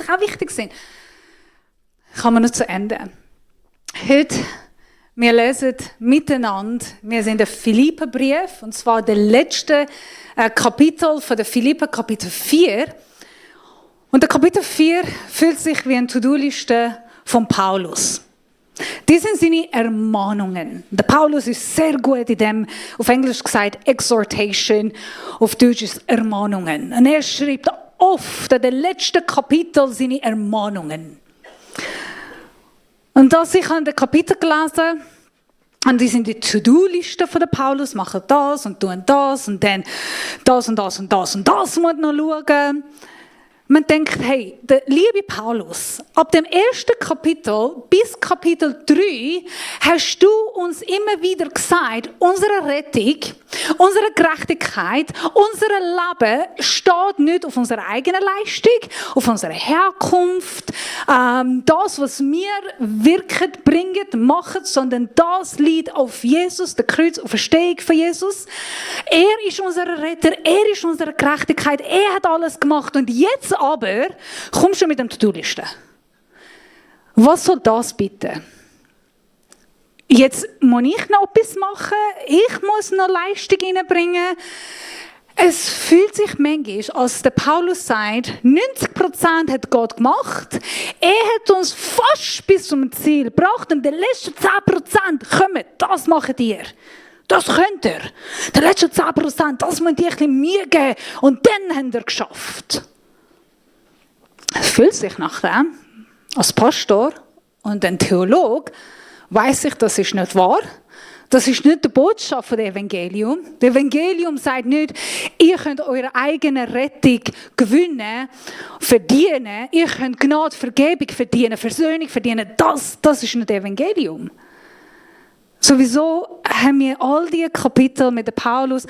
eigentlich auch wichtig sind. Kommen wir noch zu Ende. Heute, wir lesen miteinander, wir sind im Philipperbrief, und zwar der letzte Kapitel von der Philipper, Kapitel 4. Und der Kapitel 4 fühlt sich wie eine To-Do-Liste von Paulus. Das sind seine Ermahnungen. Der Paulus ist sehr gut in dem, auf Englisch gesagt, Exhortation, auf Deutsch ist Ermahnungen. Und er schreibt oft in den letzten Kapitel seine Ermahnungen. Und als ich an den Kapitel gelesen, und die sind die To-Do-Liste von der Paulus, machen das und tun das und dann das und das und das und das muss noch schauen. Man denkt, hey, der liebe Paulus, ab dem ersten Kapitel bis Kapitel 3 hast du uns immer wieder gesagt, unsere Rettung, unsere Gerechtigkeit, unser Leben steht nicht auf unserer eigenen Leistung, auf unserer Herkunft, das, was wir wirken, bringen, machen, sondern das liegt auf Jesus, der Kreuz, auf Verstehung von Jesus. Er ist unser Retter, er ist unsere Gerechtigkeit, er hat alles gemacht und jetzt aber kommst du mit dem To-Do-Liste. Was soll das bitte? Jetzt muss ich noch etwas machen, ich muss noch Leistung reinbringen. Es fühlt sich manchmal, als der Paulus sagt, 90% hat Gott gemacht, er hat uns fast bis zum Ziel gebracht und die letzten 10% kommen, das macht ihr. Das könnt ihr. Die letzten 10%, das müsst ihr ein bisschen Mühe geben und dann habt ihr geschafft. Es fühlt sich nach dem, als Pastor und ein Theologe, weiss ich, das ist nicht wahr. Das ist nicht die Botschaft des Evangelium. Das Evangelium sagt nicht, ihr könnt eure eigene Rettung gewinnen, verdienen. Ihr könnt Gnade, Vergebung verdienen, Versöhnung verdienen. Das ist nicht das Evangelium. Sowieso haben wir all diese Kapitel mit dem Paulus,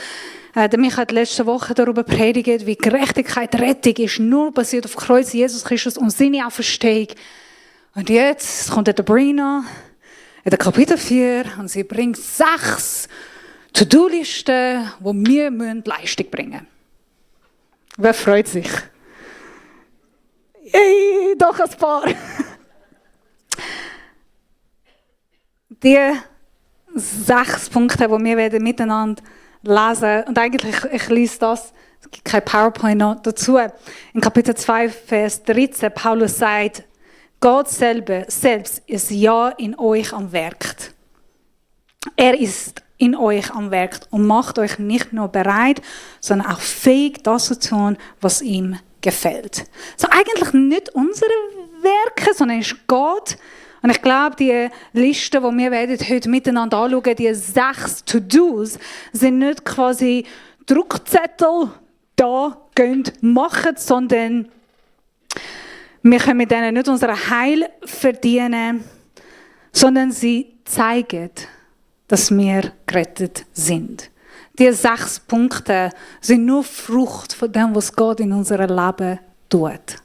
der mich hat letzte Woche darüber predigt, wie Gerechtigkeit, Rettung ist nur basiert auf Kreuz Jesus Christus und seine Auferstehung. Und jetzt kommt der Brina in der Kapitel 4 und sie bringt 6 To-Do-Listen, wo wir Leistung bringen müssen. Wer freut sich? Hey, doch ein paar. Die 6 Punkte, die wir miteinander lesen, und eigentlich, ich lese das, es gibt kein PowerPoint noch dazu. In Kapitel 2, Vers 13, Paulus sagt, Gott selbst ist ja in euch am Werk. Er ist in euch am Werk und macht euch nicht nur bereit, sondern auch fähig, das zu tun, was ihm gefällt. So eigentlich nicht unsere Werke, sondern es ist Gott. Und ich glaube, die Liste, die wir heute miteinander anschauen, die 6 To-Dos, sind nicht quasi Druckzettel, da gehen, machen, sondern wir können mit denen nicht unser Heil verdienen, sondern sie zeigen, dass wir gerettet sind. Die 6 Punkte sind nur Frucht von dem, was Gott in unserem Leben tut.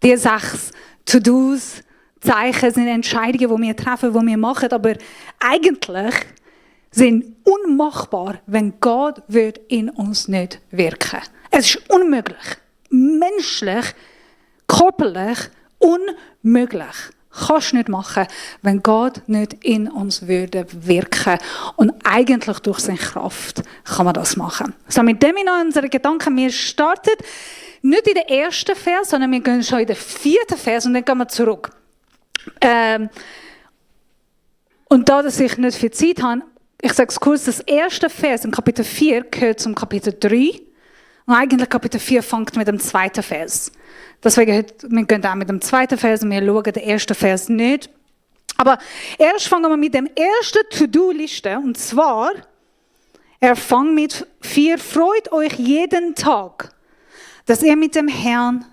Die 6 To-Dos, Zeichen sind Entscheidungen, die wir treffen, die wir machen, aber eigentlich sind unmachbar, wenn Gott in uns nicht wirken. Es ist unmöglich, menschlich, körperlich unmöglich. Kannst du nicht machen, wenn Gott nicht in uns würde wirken. Und eigentlich durch seine Kraft kann man das machen. So, mit dem in unsere Gedanken, wir starten nicht in den ersten Vers, sondern wir gehen schon in den 4. Vers und dann gehen wir zurück. Und da, dass ich nicht viel Zeit habe, ich sage es kurz, das erste Vers im Kapitel 4 gehört zum Kapitel 3. Und eigentlich Kapitel 4 fängt mit dem 2. Vers. Deswegen, wir gehen auch mit dem 2. Vers und wir schauen den ersten Vers nicht. Aber erst fangen wir mit dem ersten To-Do-Liste. Und zwar, er fängt mit 4, freut euch jeden Tag, dass ihr mit dem Herrn,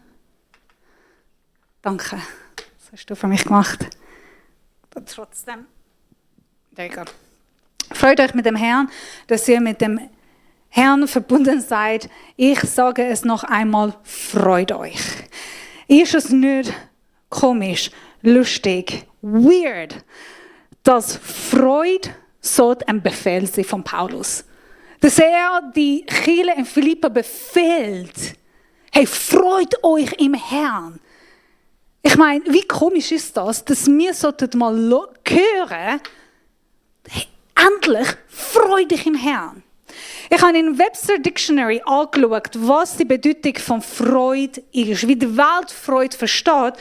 danke, das hast du für mich gemacht, aber trotzdem, egal. Freut euch mit dem Herrn, dass ihr mit dem Herrn verbunden seid. Ich sage es noch einmal, freut euch. Ist es nicht komisch, lustig, weird, dass Freude so ein Befehl sein von Paulus? Dass er die Kirche in Philippi befehlt, hey, freut euch im Herrn. Ich meine, wie komisch ist das, dass wir mal hören, hey, endlich freu dich im Herrn. Ich habe in Webster Dictionary angeschaut, was die Bedeutung von Freude ist, wie die Welt Freude versteht.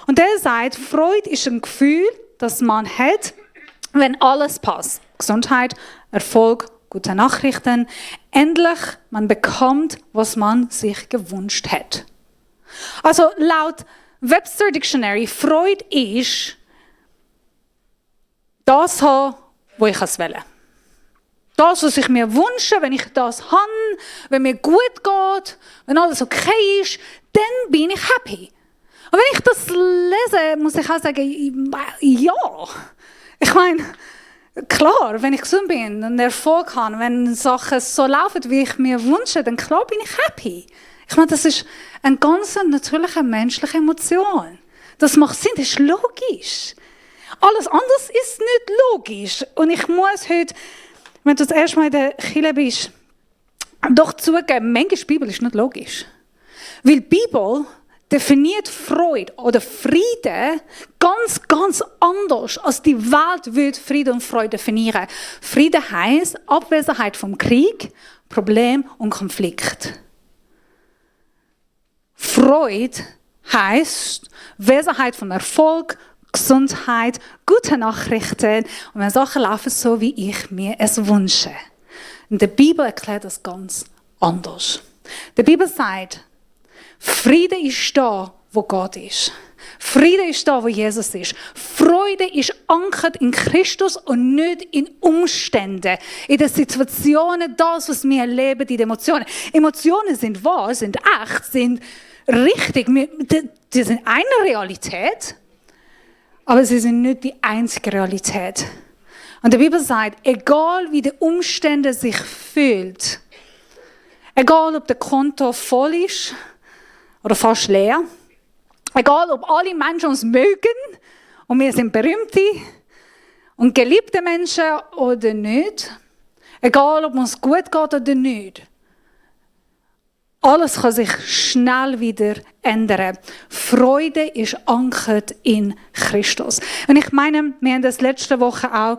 Und er sagt, Freude ist ein Gefühl, das man hat, wenn alles passt. Gesundheit, Erfolg, gute Nachrichten. Endlich, man bekommt, was man sich gewünscht hat. Also laut Webster Dictionary, Freude ist das haben, wo ich es will. Das, was ich mir wünsche, wenn ich das habe, wenn mir gut geht, wenn alles okay ist, dann bin ich happy. Und wenn ich das lese, muss ich auch sagen, ja. Ich meine, klar, wenn ich gesund bin und Erfolg habe, wenn Sachen so laufen, wie ich mir wünsche, dann klar bin ich happy. Ich meine, das ist eine ganz natürliche menschliche Emotion. Das macht Sinn, das ist logisch. Alles andere ist nicht logisch. Und ich muss heute, wenn du das erste Mal in der Kirche bist, doch zugeben, manchmal Bibel ist nicht logisch. Weil die Bibel definiert Freude oder Frieden ganz, ganz anders, als die Welt würde Friede und Freude definieren. Frieden heisst Abwesenheit vom Krieg, Problem und Konflikt. Freude heisst Wesenheit von Erfolg, Gesundheit, gute Nachrichten und wenn Sachen laufen so, wie ich mir es wünsche. Und die Bibel erklärt das ganz anders. Die Bibel sagt, Friede ist da, wo Gott ist. Friede ist da, wo Jesus ist. Freude ist ankert in Christus und nicht in Umständen, in den Situationen, das, was wir erleben, in den Emotionen. Emotionen sind wahr, sind echt, sind richtig. Die sind eine Realität, aber sie sind nicht die einzige Realität. Und die Bibel sagt, egal wie die Umstände sich fühlt, egal ob der Konto voll ist oder fast leer, egal ob alle Menschen uns mögen und wir sind berühmte und geliebte Menschen oder nicht, egal ob uns gut geht oder nicht, alles kann sich schnell wieder ändern. Freude ist ankert in Christus. Und ich meine, wir haben das letzte Woche auch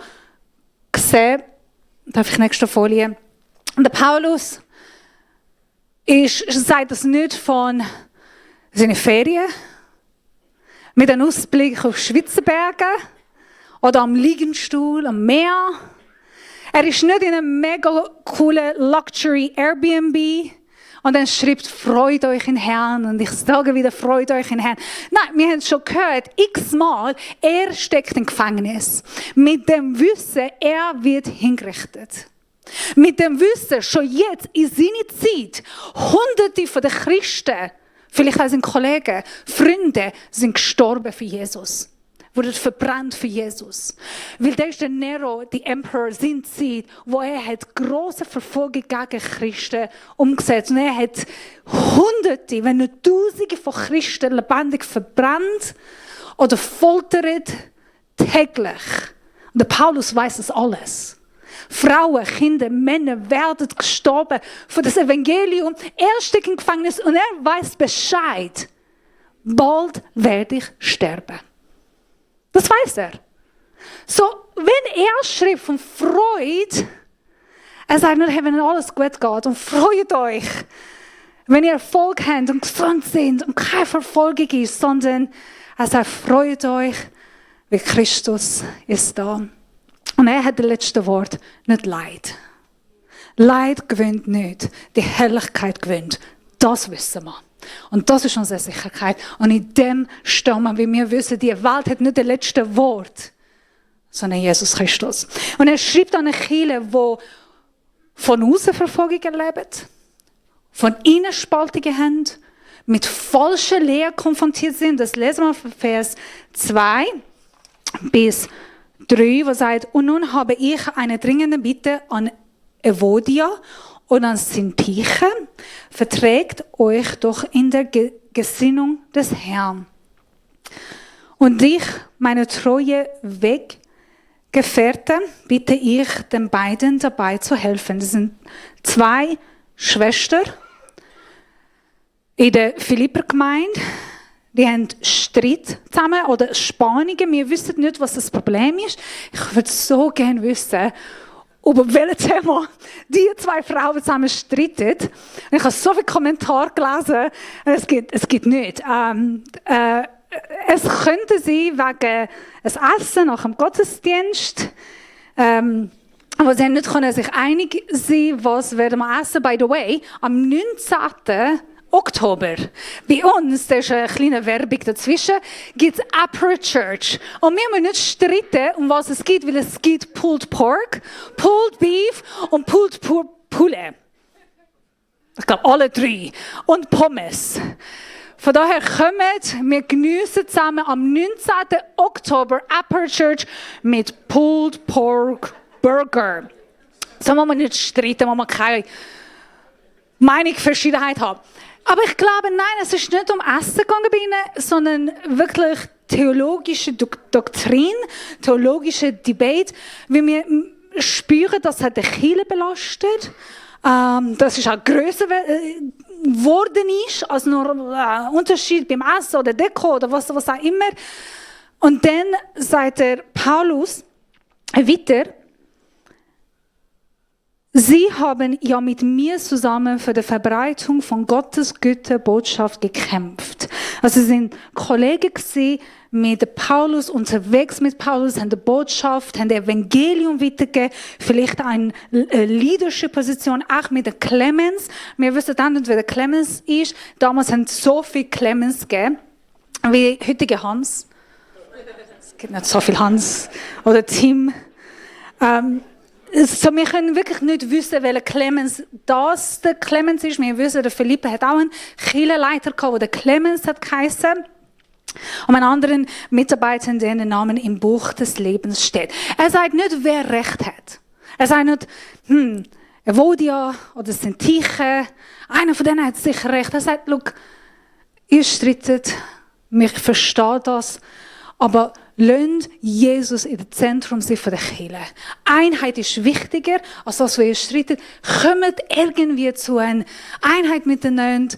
gesehen, darf ich nächste Folie, und der Paulus sagt das nicht von seinen Ferien, mit einem Ausblick auf Schweizer Berge oder am Liegenstuhl am Meer. Er ist nicht in einem mega coolen Luxury Airbnb und dann schreibt, freut euch in Herrn und ich sage wieder, freut euch in Herrn. Nein, wir haben es schon gehört, x-mal, er steckt im Gefängnis. Mit dem Wissen, er wird hingerichtet. Mit dem Wissen, schon jetzt in seiner Zeit, Hunderte von den Christen, vielleicht auch seine Kollegen, Freunde, sind gestorben für Jesus. Wurden verbrannt für Jesus. Weil der ist der Nero, die Emperor, seine Zeit, wo er hat grosse Verfolgung gegen Christen umgesetzt. Und er hat Hunderte, wenn nicht Tausende von Christen lebendig verbrannt oder foltert täglich. Und der Paulus weiß das alles. Frauen, Kinder, Männer werden gestorben für das Evangelium. Er steckt im Gefängnis und er weiß Bescheid. Bald werde ich sterben. Das weiß er. So, wenn er schreibt von Freude, er sagt nicht, hey, wenn alles gut geht und freut euch, wenn ihr Erfolg habt und gesund seid und keine Verfolgung ist, sondern er sagt, freut euch, wie Christus ist da. Und er hat das letzte Wort, nicht Leid. Leid gewinnt nicht, die Herrlichkeit gewinnt. Das wissen wir. Und das ist unsere Sicherheit. Und in dem stehen wir, wie wir wissen, die Welt hat nicht das letzte Wort, sondern Jesus Christus. Und er schreibt an eine Kirche, die von außen Verfolgung erlebt, von innen Spaltungen haben, mit falschen Lehren konfrontiert sind. Das lesen wir von Vers 2 bis 3, wo sagt, und nun habe ich eine dringende Bitte an Evodia und an Syntyche, verträgt euch doch in der Gesinnung des Herrn. Und dich, meine treue Weggefährten, bitte ich, den beiden dabei zu helfen. Das sind 2 Schwestern in der Philipper-Gemeinde, die haben Streit zusammen oder Spannungen. Wir wissen nicht, was das Problem ist. Ich würde so gerne wissen, über welches Thema die zwei Frauen zusammen streiten. Ich habe so viele Kommentare gelesen, es geht nicht. Es könnte sein wegen des Essen nach dem Gottesdienst. Aber sie haben nicht können sich einig sein, was werden wir essen. By the way, am 19. Oktober, bei uns, da ist eine kleine Werbung dazwischen, gibt es Upper Church. Und wir müssen nicht streiten, um was es gibt, weil es gibt Pulled Pork, Pulled Beef und Pulled Poulet. Ich glaube, alle drei. Und Pommes. Von daher kommt, wir geniessen zusammen am 19. Oktober Upper Church mit Pulled Pork Burger. So muss man nicht streiten, muss man keine Meinungsverschiedenheit haben. Aber ich glaube, nein, es ist nicht um Essen gegangen bei ihnen, sondern wirklich theologische Doktrin, theologische Debate, wie wir spüren, dass es die Kirche belastet. Das ist auch grösser geworden ist, als nur ein Unterschied beim Essen oder Deko oder was auch immer. Und dann sagt der Paulus weiter, Sie haben ja mit mir zusammen für die Verbreitung von Gottes Güterbotschaft gekämpft. Also sie sind Kollegen gewesen mit Paulus, unterwegs mit Paulus, haben die Botschaft, haben das Evangelium weitergegeben, vielleicht eine Leadership-Position, auch mit der Clemens. Wir wissen dann nicht, wer der Clemens ist. Damals haben es so viele Clemens gegeben, wie heutige Hans. Es gibt nicht so viel Hans oder Tim. So, wir können wirklich nicht wissen, welcher Clemens das der Clemens ist. Wir wissen, der Philippe hat auch einen Kirchenleiter gehabt, der Clemens hat geheißen. Und ein anderer Mitarbeiter, deren Namen im Buch des Lebens steht. Er sagt nicht, wer Recht hat. Er sagt nicht, Evodia oder Syntyche, einer von denen hat sicher Recht. Er sagt, schau, ihr streitet, ich verstehe das, aber lasst Jesus in das Zentrum sein von der Kirche. Einheit ist wichtiger als das, was ihr streitet. Kommt irgendwie zu einer Einheit miteinander.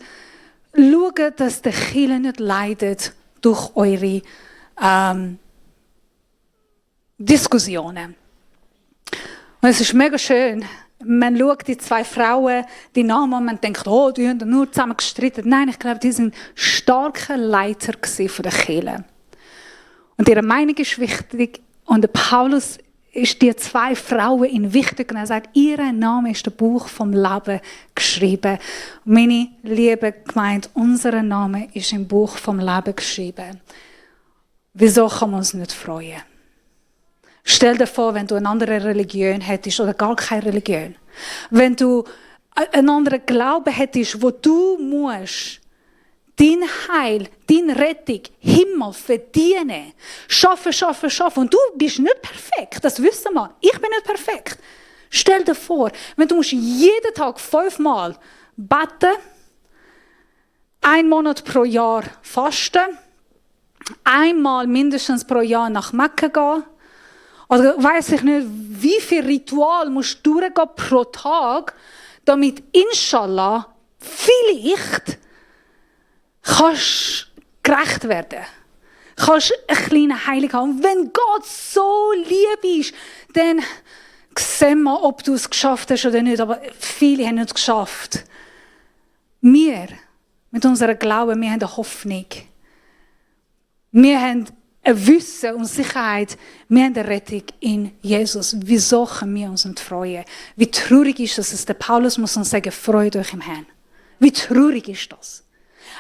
Schaut, dass die Kirche nicht leidet durch eure Diskussionen. Und es ist mega schön. Man schaut die zwei Frauen, die Namen, und man denkt, oh, die haben nur zusammen gestritten. Nein, ich glaube, die sind starke Leiter von der Kirche. Und ihre Meinung ist wichtig. Und der Paulus ist die zwei Frauen in wichtig. Und er sagt, ihr Name ist im Buch vom Leben geschrieben. Meine liebe Gemeinde, unser Name ist im Buch vom Leben geschrieben. Wieso kann man uns nicht freuen? Stell dir vor, wenn du eine andere Religion hättest oder gar keine Religion. Wenn du einen anderen Glauben hättest, wo du musst dein Heil, deine Rettung, Himmel verdienen. Schaffen. Und du bist nicht perfekt, das wissen wir. Ich bin nicht perfekt. Stell dir vor, wenn du musst jeden Tag 5-mal beten, 1 Monat pro Jahr fasten, einmal mindestens pro Jahr nach Mekka gehen, oder weiss ich nicht, wie viel Ritual musst du durchgehen pro Tag, damit inshallah vielleicht kannst gerecht werden. Kannst eine kleine Heilung haben. Und wenn Gott so lieb ist, dann sehen wir, ob du es geschafft hast oder nicht. Aber viele haben es geschafft. Wir, mit unserem Glauben, wir haben eine Hoffnung. Wir haben ein Wissen und Sicherheit. Wir haben eine Rettung in Jesus. Wieso können wir uns nicht freuen? Wie traurig ist das, dass der Paulus muss uns sagen, freut euch im Herrn. Wie traurig ist das?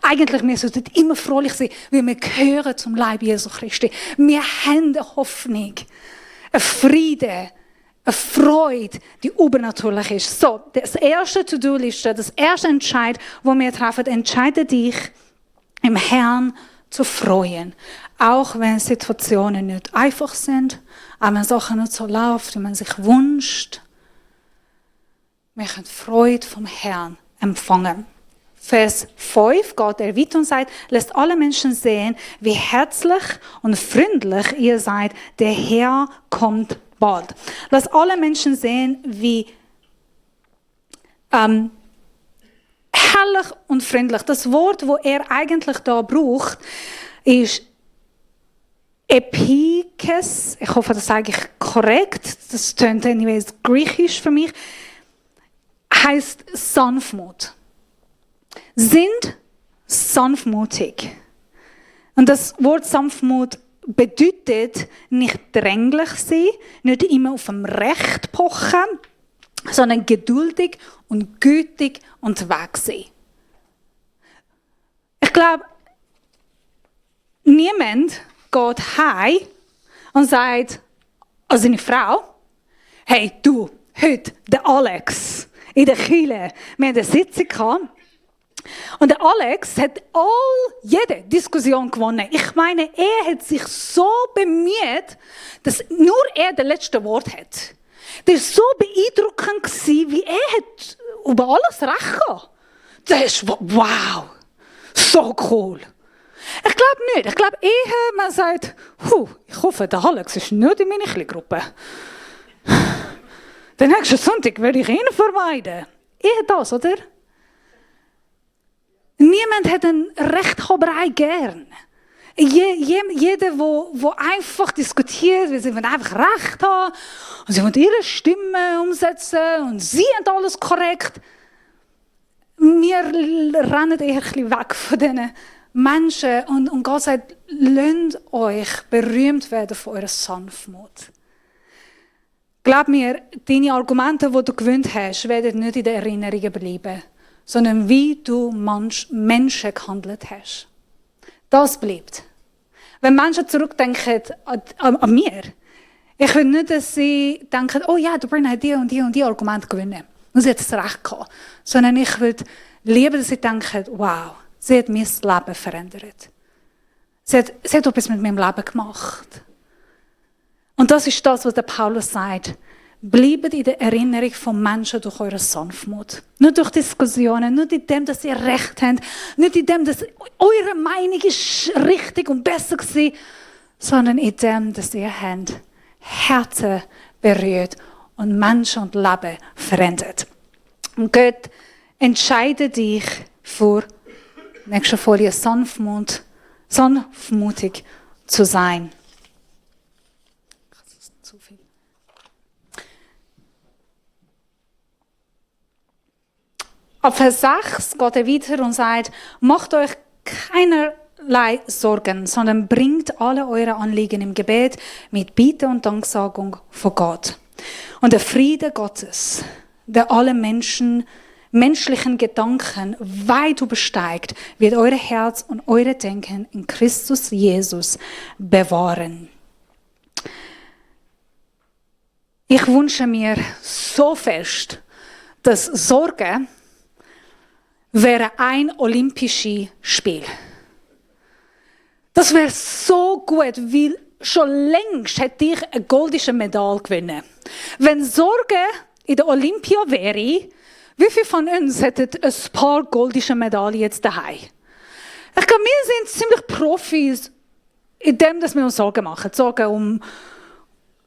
Eigentlich, wir sollten immer fröhlich sein, weil wir gehören zum Leib Jesu Christi. Wir haben eine Hoffnung, einen Frieden, eine Freude, die übernatürlich ist. So, das erste To-Do-Liste, das erste Entscheid, wo wir treffen, entscheide dich, im Herrn zu freuen. Auch wenn Situationen nicht einfach sind, auch wenn Sachen nicht so laufen, wie man sich wünscht. Wir können Freude vom Herrn empfangen. Vers 5 geht er weiter und sagt, lasst alle Menschen sehen, wie herzlich und freundlich ihr seid. Der Herr kommt bald. Lasst alle Menschen sehen, wie herrlich und freundlich. Das Wort, das er eigentlich da braucht, ist Epikes. Ich hoffe, das sage ich korrekt. Das tönt anyways griechisch für mich. Heißt Sanftmut. Sind sanftmutig. Und das Wort Sanftmut bedeutet nicht dränglich sein, nicht immer auf dem Recht pochen, sondern geduldig und gütig unterwegs sein. Ich glaube, niemand geht heim und sagt an seine Frau, hey du, heute der Alex in der Kirche, wir hatten eine Sitzung gehabt, und der Alex hat jede Diskussion gewonnen. Ich meine, er hat sich so bemüht, dass nur er das letzte Wort hat. Das war so beeindruckend, wie er hat über alles recht gehabt. Das ist wow, so cool. Ich glaube nicht. Ich glaube eher, man sagt, ich hoffe, der Alex ist nicht in meiner Kleingruppe. Den nächsten Sonntag werde ich ihn vermeiden. Eher das, oder? Niemand hat einen Rechthaberei gern. Jeder, der einfach diskutiert, weil sie einfach Recht haben und sie wollen ihre Stimme umsetzen und sie haben alles korrekt. Wir rennen eher ein bisschen weg von diesen Menschen und Gott sagt, lasst euch berühmt werden von eurer Sanftmut. Glaub mir, deine Argumente, die du gewöhnt hast, werden nicht in den Erinnerungen bleiben, sondern wie du Menschen gehandelt hast. Das bleibt. Wenn Menschen zurückdenken an mir, ich will nicht, dass sie denken, oh ja, der Brian hat die und die Argumente gewonnen. Und sie hat es recht gehabt. Sondern ich will lieber, dass sie denken, wow, sie hat mein Leben verändert. Sie hat etwas mit meinem Leben gemacht. Und das ist das, was der Paulus sagt. Bleibt in der Erinnerung von Menschen durch eure Sanftmut. Nicht durch Diskussionen, nicht in dem, dass ihr Recht habt, nicht in dem, dass eure Meinung ist richtig und besser war, sondern in dem, dass ihr Herzen berührt und Menschen und Leben verändert. Und Gott entscheidet dich für, nächste Folie, sanftmutig zu sein. Ab Vers 6 geht er weiter und sagt, macht euch keinerlei Sorgen, sondern bringt alle eure Anliegen im Gebet mit Bitte und Danksagung vor Gott. Und der Friede Gottes, der alle menschlichen Gedanken weit übersteigt, wird euer Herz und eure Denken in Christus Jesus bewahren. Ich wünsche mir so fest, dass Sorge wäre ein olympisches Spiel. Das wäre so gut, weil schon längst hätte ich eine goldene Medaille gewinnen. Wenn Sorge in der Olympia wäre, wie viele von uns hätten ein paar goldene Medaillen jetzt daheim? Ich glaube, wir sind ziemlich Profis in dem, dass wir uns Sorgen machen. Sorgen um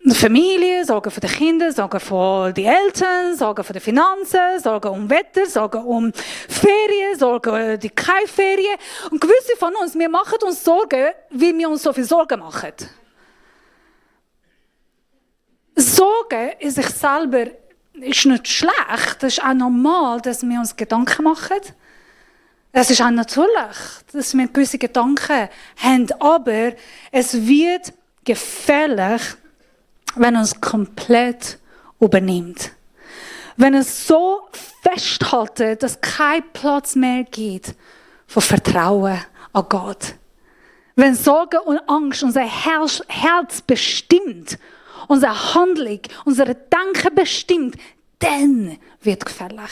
die Familie, Sorgen für die Kinder, Sorgen für die Eltern, Sorgen für die Finanzen, Sorgen um Wetter, Sorgen um Ferien, Sorgen um keine Ferien. Und gewisse von uns, wir machen uns Sorgen, weil wir uns so viel Sorgen machen. Sorgen in sich selber ist nicht schlecht. Es ist auch normal, dass wir uns Gedanken machen. Es ist auch natürlich, dass wir gewisse Gedanken haben. Aber es wird gefährlich, wenn es komplett übernimmt. Wenn es so festhaltet, dass kein Platz mehr gibt für Vertrauen an Gott. Wenn Sorge und Angst unser Herz bestimmt, unsere Handlung, unsere Denken bestimmt, dann wird es gefährlich.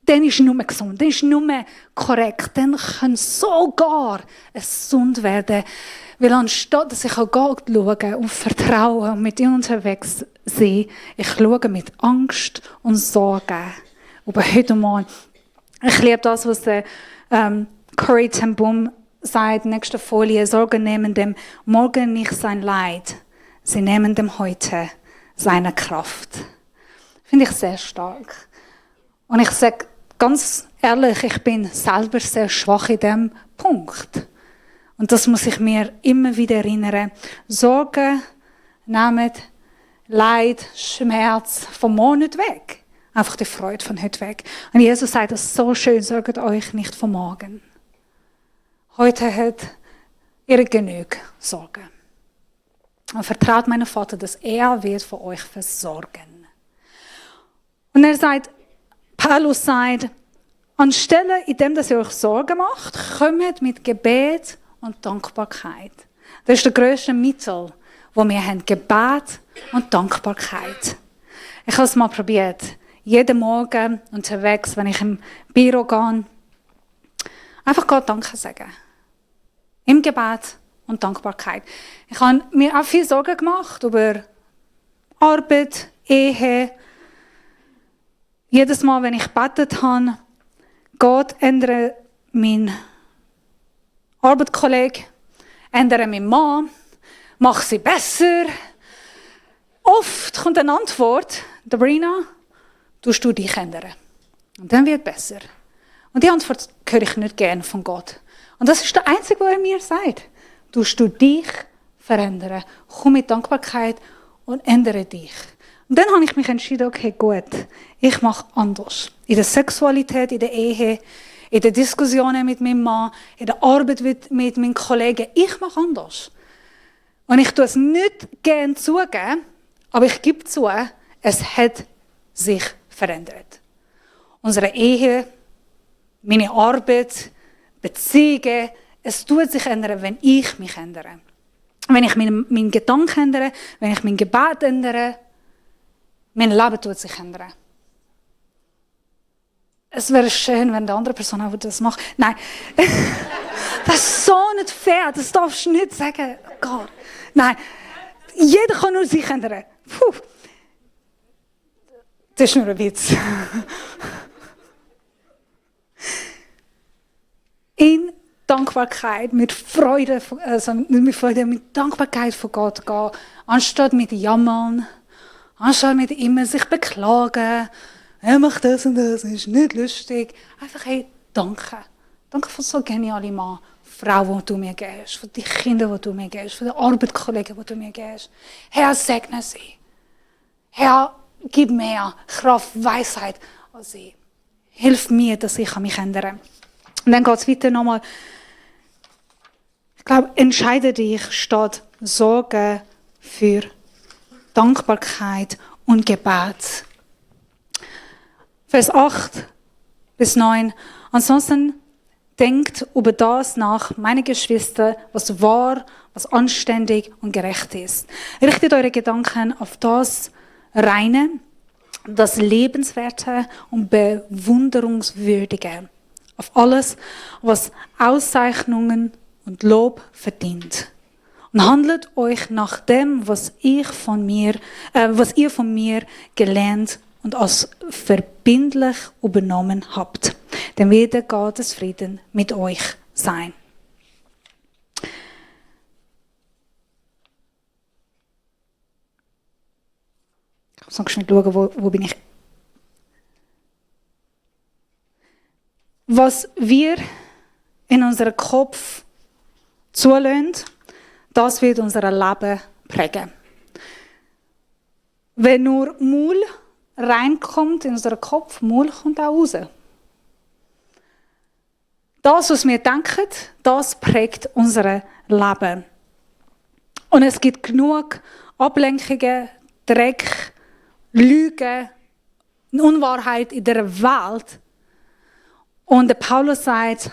Dann ist es nur gesund, dann ist es nur korrekt, dann kann sogar es gesund werden. Weil anstatt, dass ich an Gott schaue und vertraue und mit ihm unterwegs sein, ich schaue mit Angst und Sorge. Aber heute mal, ich liebe das, was der Corrie ten Boom sagt, nächste Folie, Sorgen nehmen dem Morgen nicht sein Leid, sie nehmen dem heute seine Kraft. Finde ich sehr stark. Und ich sage ganz ehrlich, ich bin selber sehr schwach in diesem Punkt. Und das muss ich mir immer wieder erinnern. Sorgen nehmen Leid, Schmerz vom Morgen nicht weg. Einfach die Freude von heute weg. Und Jesus sagt das so schön, sorgt euch nicht vom Morgen. Heute hat ihr genug Sorgen. Und vertraut meinem Vater, dass er wird für euch versorgen. Und er sagt, Paulus sagt, anstelle, indem dass ihr euch Sorgen macht, kommt mit Gebet und Dankbarkeit. Das ist der grösste Mittel, wo wir haben, Gebet und Dankbarkeit. Ich habe es mal probiert. Jeden Morgen unterwegs, wenn ich im Büro gehe, einfach Gott Danke sagen. Im Gebet und Dankbarkeit. Ich habe mir auch viel Sorgen gemacht über Arbeit, Ehe. Jedes Mal, wenn ich gebetet habe, Gott ändere meinen Arbeitskollegen, ändere meinen Mann, mach sie besser. Oft kommt eine Antwort, Sabrina, tust du dich ändern. Und dann wird es besser. Und die Antwort höre ich nicht gerne von Gott. Und das ist der Einzige, was er mir sagt. Tust du dich verändern. Komm mit Dankbarkeit und ändere dich. Und dann habe ich mich entschieden, okay, gut, ich mache anders. In der Sexualität, in der Ehe, in den Diskussionen mit meinem Mann, in der Arbeit mit meinen Kollegen. Ich mache anders. Und ich tue es nicht gerne zugeben, aber ich gebe zu, es hat sich verändert. Unsere Ehe, meine Arbeit, Beziehungen, es tut sich ändern, wenn ich mich ändere. Wenn ich meinen Gedanken ändere, wenn ich mein Gebet ändere, mein Leben tut sich ändern. Es wäre schön, wenn die andere Person auch das macht. Nein, das ist so nicht fair, das darfst du nicht sagen. Oh Gott. Nein, jeder kann nur sich ändern. Puh. Das ist nur ein Witz. In Dankbarkeit, mit Freude, mit Dankbarkeit vor Gott gehen, anstatt mit Jammern, anstatt mit immer sich beklagen, er macht das und das, ist nicht lustig. Einfach, hey, danke. Danke für so geniale Mann, Frau, die du mir gibst, für die Kinder, die du mir gibst, für die Arbeitskollegen, die du mir gibst. Herr, segne sie. Herr, gib mehr Kraft, Weisheit als sie. Hilf mir, dass ich mich ändern kann. Und dann geht es weiter nochmal. Ich glaube, entscheide dich statt Sorge für Dankbarkeit und Gebet. Vers 8 bis 9. Ansonsten denkt über das nach, meine Geschwister, was wahr, was anständig und gerecht ist. Richtet eure Gedanken auf das Reine, das Lebenswerte und Bewunderungswürdige. Auf alles, was Auszeichnungen und Lob verdient. Und handelt euch nach dem, was ihr von mir gelernt und als verbindlich übernommen habt. Denn werde Gottes Frieden mit euch sein. Ich muss noch schnell schauen, wo bin ich. Was wir in unserem Kopf zulassen, das wird unser Leben prägen. Wenn nur Müll reinkommt in unseren Kopf, Müll kommt auch raus. Das, was wir denken, das prägt unser Leben. Und es gibt genug Ablenkungen, Dreck, Lügen, Unwahrheit in der Welt. Und der Paulus sagt,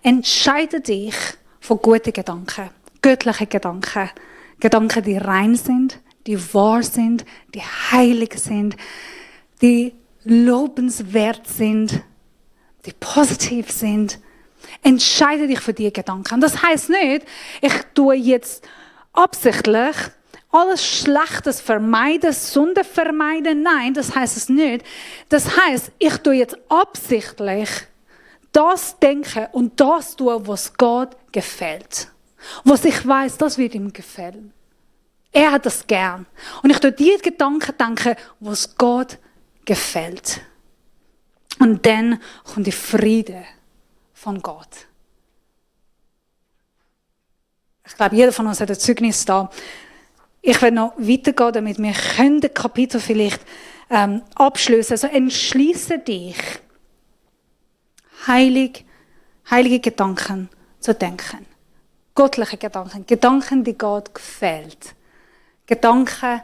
entscheide dich für gute Gedanken, göttliche Gedanken. Gedanken, die rein sind, die wahr sind, die heilig sind, die lobenswert sind, die positiv sind. Entscheide dich für diese Gedanken. Das heisst nicht, ich tue jetzt absichtlich alles Schlechtes vermeiden, Sünde vermeiden. Nein, das heisst es nicht. Das heisst, ich tue jetzt absichtlich das denken und das tun, was Gott gefällt. Was ich weiß, das wird ihm gefallen. Er hat das gern. Und ich tue die Gedanken denken, was Gott gefällt. Und dann kommt der Friede von Gott. Ich glaube, jeder von uns hat ein Zeugnis da. Ich werde noch weitergehen, damit wir das Kapitel vielleicht abschließen. Also entschließe dich, heilige Gedanken zu denken. Göttliche Gedanken. Gedanken, die Gott gefällt. Gedanken,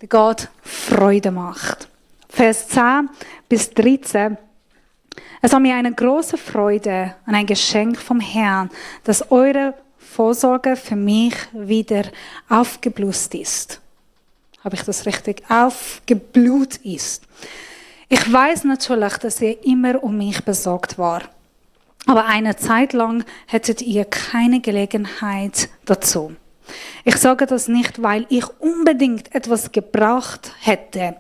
die Gott Freude macht. Vers 10 bis 13. Es war mir eine große Freude und ein Geschenk vom Herrn, dass eure Vorsorge für mich wieder aufgeblüht ist. Habe ich das richtig? Aufgeblüht ist. Ich weiß natürlich, dass ihr immer um mich besorgt war. Aber eine Zeit lang hättet ihr keine Gelegenheit dazu. Ich sage das nicht, weil ich unbedingt etwas gebraucht hätte.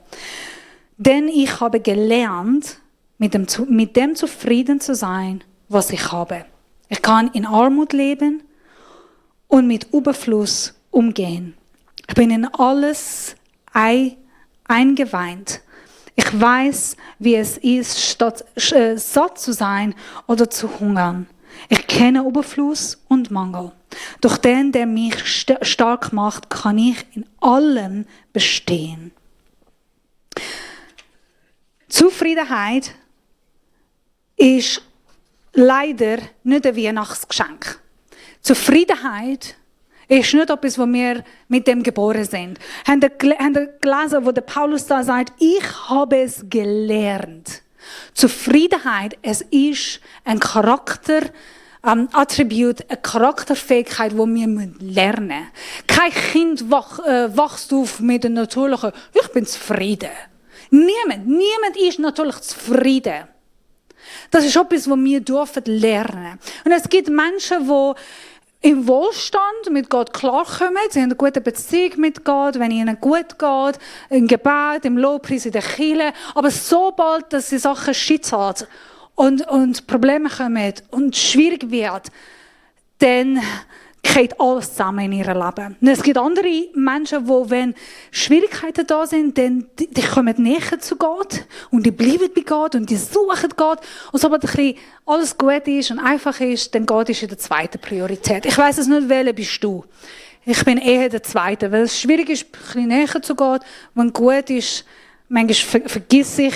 Denn ich habe gelernt, mit dem zufrieden zu sein, was ich habe. Ich kann in Armut leben und mit Überfluss umgehen. Ich bin in alles eingeweiht. Ich weiß, wie es ist, statt satt zu sein oder zu hungern. Ich kenne Überfluss und Mangel. Durch den, der mich stark macht, kann ich in allem bestehen. Zufriedenheit ist leider nicht ein Weihnachtsgeschenk. Zufriedenheit ist nicht etwas, wo wir mit dem geboren sind. Habt ihr gelesen, wo der Paulus da sagt, ich habe es gelernt. Zufriedenheit, es ist ein Charakterattribut, eine Charakterfähigkeit, die wir lernen müssen. Kein Kind wächst auf mit einem natürlichen, ich bin zufrieden. Niemand ist natürlich zufrieden. Das ist etwas, was wir lernen dürfen. Und es gibt Menschen, die im Wohlstand mit Gott klarkommen, sie haben eine gute Beziehung mit Gott, wenn ihnen gut geht, im Gebet, im Lobpreis, in der Kirche. Aber sobald, dass die Sachen schiefgehen und Probleme kommen und schwierig wird, dann geht alles zusammen in ihrem Leben. Und es gibt andere Menschen, die, wenn Schwierigkeiten da sind, dann die kommen näher zu Gott und die bleiben bei Gott und die suchen Gott. Und sobald alles gut ist und einfach ist, dann Gott ist in der zweiten Priorität. Ich weiss es nicht, welche bist du. Ich bin eher der Zweite, weil es schwierig ist, ein bisschen näher zu Gott. Wenn gut ist, manchmal vergiss ich.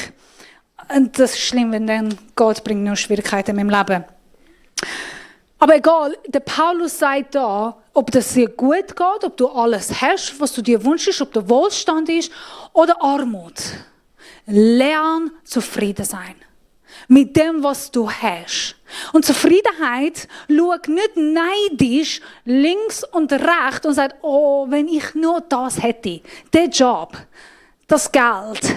Und das ist schlimm, wenn dann Gott bringt nur Schwierigkeiten in meinem Leben. Aber egal, der Paulus sagt da, ob das dir gut geht, ob du alles hast, was du dir wünschst, ob der Wohlstand ist oder Armut. Lern zufrieden sein. Mit dem, was du hast. Und Zufriedenheit schaut nicht neidisch links und rechts und sagt, oh, wenn ich nur das hätte, den Job, das Geld,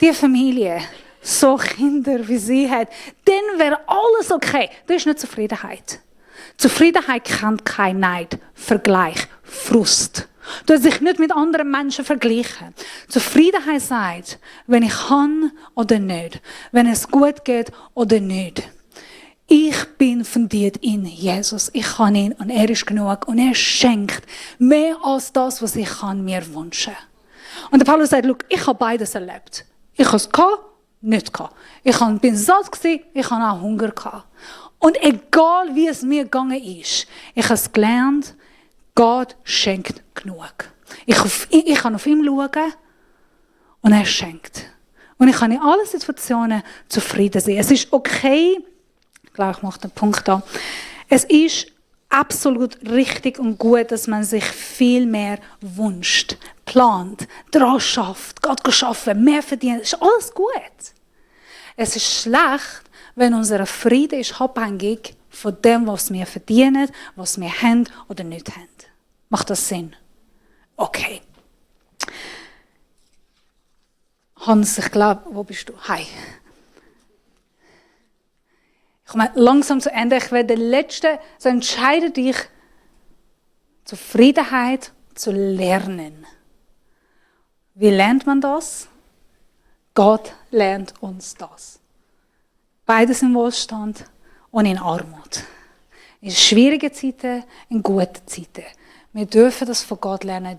die Familie, so Kinder wie sie hat, dann wäre alles okay. Das ist nicht Zufriedenheit. Zufriedenheit kennt kein Neid, Vergleich, Frust. Du hast dich nicht mit anderen Menschen vergleichen. Zufriedenheit sagt, wenn ich kann oder nicht, wenn es gut geht oder nicht. Ich bin fundiert in Jesus. Ich kann ihn und er ist genug und er schenkt mehr als das, was ich kann mir wünschen. Und der Paulus sagt, ich habe beides erlebt. Ich habe es gehabt, nicht gehabt. Ich bin satt gewesen, ich habe auch Hunger gehabt. Und egal wie es mir gegangen ist, ich habe es gelernt, Gott schenkt genug. Ich kann auf ihn schauen und er schenkt. Und ich kann in allen Situationen zufrieden sein. Es ist okay, ich glaube, ich mache den Punkt da. Es ist absolut richtig und gut, dass man sich viel mehr wünscht, plant, daran schafft, Gott geschaffen, mehr verdient. Es ist alles gut. Es ist schlecht, wenn unser Friede ist abhängig von dem, was wir verdienen, was wir haben oder nicht haben. Macht das Sinn? Okay. Hans, ich glaube, wo bist du? Hi. Ich komme langsam zu Ende. Ich werde der Letzte, so entscheide dich, Zufriedenheit zu lernen. Wie lernt man das? Gott lernt uns das. Beides im Wohlstand und in Armut. In schwierigen Zeiten, in guten Zeiten. Wir dürfen das von Gott lernen.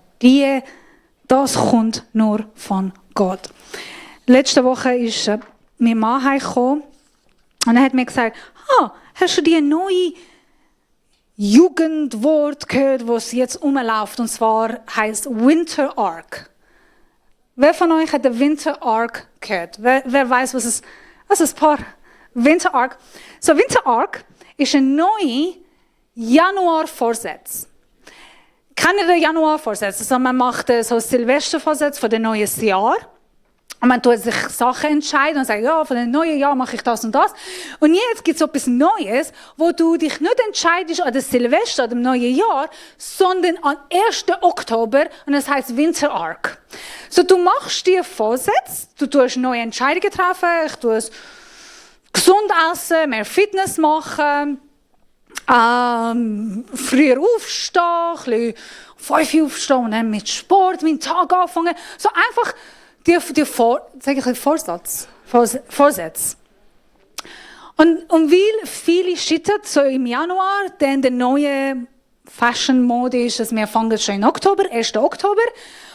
Das kommt nur von Gott. Letzte Woche ist mein Mann heimgekommen und er hat mir gesagt, hast du die neue Jugendwort gehört, das jetzt rumläuft, und zwar heisst Winter Arc. Wer von euch hat den Winter Arc gehört? Wer weiß, was ist ein paar Winter Arc? So, Winter Arc ist ein neuer Januar-Vorsatz. Kennt ihr den Januar-Vorsatz? Also man macht so Silvestervorsatz für das neue Jahr. Und man tut sich Sachen entscheiden und sagt, ja, für das neue Jahr mache ich das und das. Und jetzt gibt es etwas Neues, wo du dich nicht entscheidest an das Silvester, an dem neuen Jahr, sondern am 1. Oktober, und das heißt Winter Arc. So, du machst dir Vorsätze, du tust neue Entscheidungen treffen, ich tue es gesund essen, mehr Fitness machen, früher aufstehen, ein bisschen 5 Uhr aufstehen und dann mit Sport meinen Tag anfangen. So einfach Vorsätze. Und weil viele scheitern so im Januar, denn der neue Fashion-Mode ist, dass wir fangen schon im Oktober, 1. Oktober,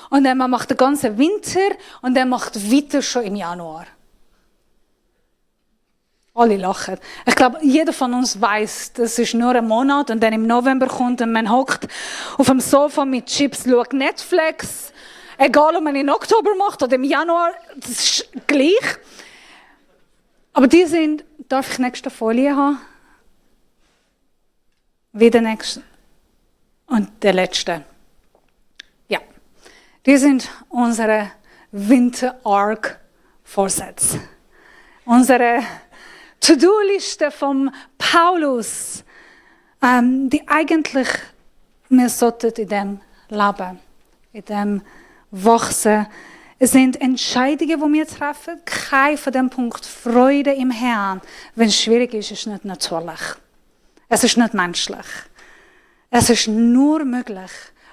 und dann man macht den ganzen Winter und dann macht weiter schon im Januar. Alle lachen. Ich glaube, jeder von uns weiß, das ist nur ein Monat und dann im November kommt und man hockt auf dem Sofa mit Chips, schaut Netflix. Egal, ob man in Oktober macht oder im Januar, das ist gleich. Aber die sind, darf ich die nächste Folie haben? Wie der nächste. Und der letzte. Ja. Die sind unsere Winter Arc Vorsätze. Unsere To-Do-Liste vom Paulus, die eigentlich wir sollten in dem leben, in dem wachsen. Es sind Entscheidungen, die wir treffen. Kein von dem Punkt Freude im Herrn. Wenn es schwierig ist, ist es nicht natürlich. Es ist nicht menschlich. Es ist nur möglich,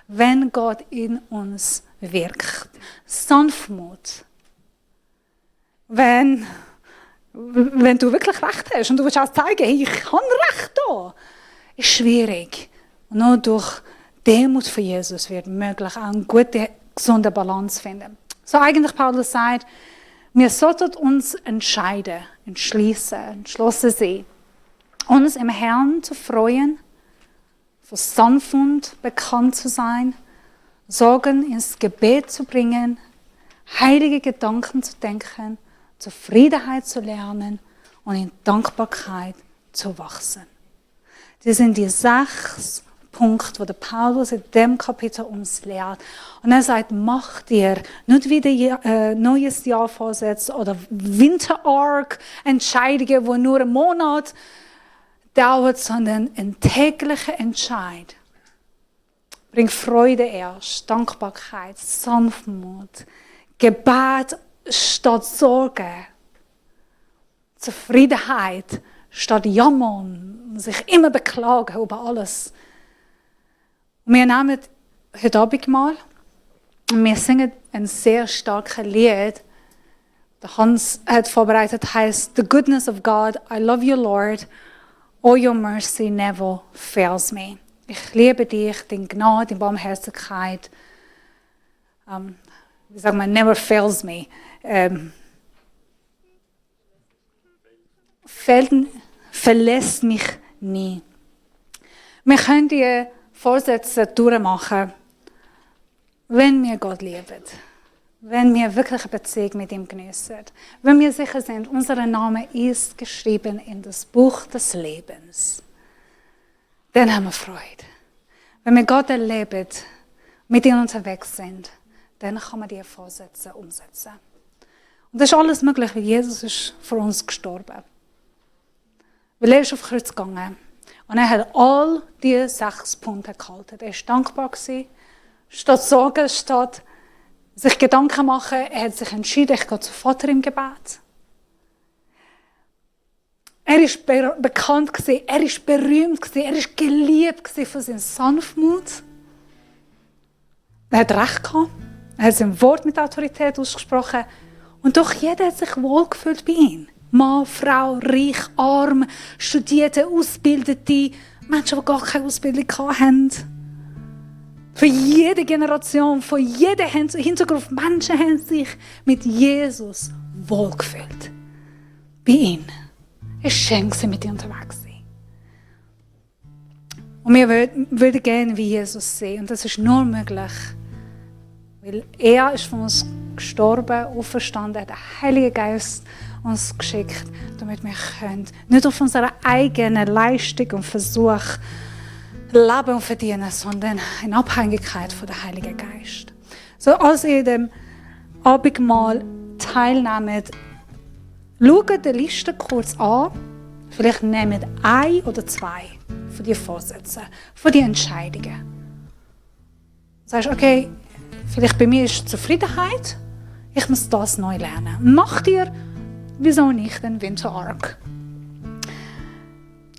wenn Gott in uns wirkt. Sanftmut. Wenn du wirklich Recht hast und du willst auch zeigen, hey, ich habe Recht da, ist schwierig. Und nur durch Demut für Jesus wird möglich, auch eine gute, gesunde Balance finden. So eigentlich Paulus sagt, wir sollten uns entschlossen sein, uns im Herrn zu freuen, für Sanftmut bekannt zu sein, Sorgen ins Gebet zu bringen, heilige Gedanken zu denken, Zufriedenheit zu lernen und in Dankbarkeit zu wachsen. Das sind die 6 Punkte, die der Paulus in dem Kapitel uns lehrt. Und er sagt, mach dir nicht wieder neues Jahr Vorsätze oder Winter Arc Entscheidungen, die nur einen Monat dauert, sondern ein täglicher Entscheid. Bring Freude erst, Dankbarkeit, Sanftmut, Gebet statt Sorge, Zufriedenheit statt Jammern, sich immer beklagen über alles. Wir nehmen heute Abend mal und wir singen ein sehr starkes Lied. Der Hans hat vorbereitet, heißt The Goodness of God, I love you Lord, all your mercy never fails me. Ich liebe dich, deine Gnade, deine Barmherzigkeit. Wie sagt man, never fails me. Verlässt mich nie. Wir können die Vorsätze durchmachen, wenn wir Gott lieben. Wenn wir wirklich eine Beziehung mit ihm genießen. Wenn wir sicher sind, unser Name ist geschrieben in das Buch des Lebens. Dann haben wir Freude. Wenn wir Gott erleben, mit ihm unterwegs sind, dann kann man die Vorsätze umsetzen. Und das ist alles möglich, weil Jesus ist für uns gestorben. Weil er ist auf Kreuz gegangen. Und er hat all diese 6 Punkte gehalten. Er war dankbar gewesen. Statt Sorgen, statt sich Gedanken machen, er hat sich entschieden, ich gehe zu Vater im Gebet. Er ist bekannt gewesen, er ist berühmt gewesen, er ist geliebt gewesen für seinen Sanftmut. Er hat Recht gehabt. Er hat sein Wort mit Autorität ausgesprochen. Und doch jeder hat sich wohlgefühlt bei ihm. Mann, Frau, reich, arm, Studierte, Ausgebildete, Menschen, die gar keine Ausbildung hatten. Für jede Generation, von jedem Hintergrund, Menschen haben sich mit Jesus wohlgefühlt. bei ihm. Es schenkt sie mit dir unterwegs sein. Und wir würden gerne wie Jesus sehen. Und das ist nur möglich, weil er ist von uns gestorben, auferstanden, hat den Heiligen Geist uns geschickt, damit wir können, nicht auf unserer eigenen Leistung und Versuch leben und verdienen, sondern in Abhängigkeit von dem Heiligen Geist. So, als ihr dem Abendmahl teilnehmt, schaut die Liste kurz an. Vielleicht nehmt 1 oder 2 von die Vorsätzen, von die Entscheidungen. Sagst, okay, vielleicht bei mir ist Zufriedenheit, ich muss das neu lernen. Mach dir, wieso nicht, den Winter Arc.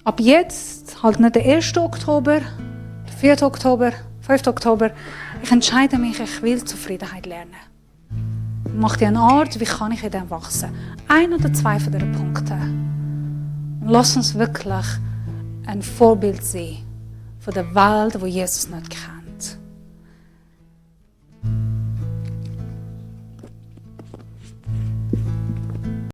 Ab jetzt, halt nicht der 1. Oktober, der 4. Oktober, 5. Oktober, ich entscheide mich, ich will Zufriedenheit lernen. Mach dir eine Art, wie kann ich in dem wachsen? 1 oder 2 von diesen Punkten. Und lass uns wirklich ein Vorbild sein von der Welt, die Jesus nicht kennt.